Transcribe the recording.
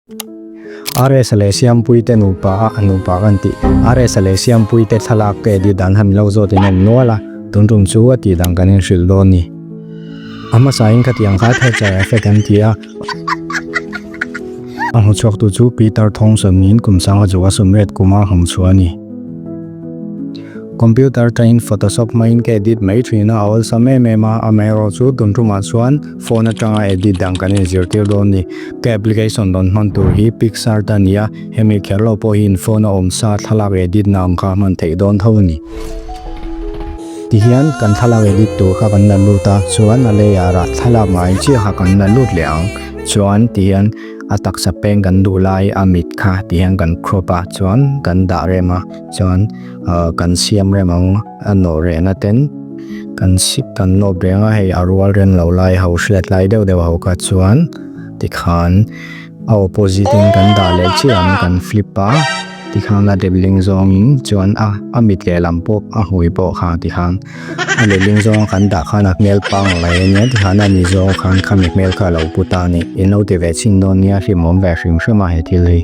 RS leh Siampuii te nupa a a nupa kan tih. RS leh Siampuii te thlalak ka edit dan kha min lo zawt in awm nual a, tun tum chu a tih dang kan inhrilh dawn ni. A hmasa in khatiang kha Thatcher effect an ti a, a hmuchhuaktu chu Peter Thomson niin kum sanga zuka sumret kuma hmuchhuah a ni. Computer atangin Photoshop hmangin ka edit mai thin a, a awlsam em em a, amaherawhchu tun tumah chuan phone atanga edit dan kan inzirtir dawn ni. Ka application rawn hman tur hi PicsArt a ni a, hemi kher lo pawh hian phone a awm sa thlalak edit na ang kha a hman theih dawn tho a ni. Tihian kan thlalak edit tur kha kan la lut a, chuan a layer ah thlalak ngai chiah kha kan la lut leh ang. Chuan tihian a taksa peng kan duh lai a mit kha tihian kan crop a, chuan kan dah rem a. Chuan ah kan siam rem ang a nawh rehna ten kan sip kan nawp reng a hei a rual rem lo lai ho hriat lai deuh deuh ho kha chuan tikhan a opposite in kan dah leh chiah ang kan flip a tikhan a letling zawngin chuan a a mit lehlam pawh a hmui pawh kha tikhan a letling zawng a kan dah khan a hmel pangngai a nia tikhan a ni zawng khan khami hmel kha a lo pu ta a ni in lo ti ve chhin dawn nia hlimawm ve hrim hrim a he thil hi.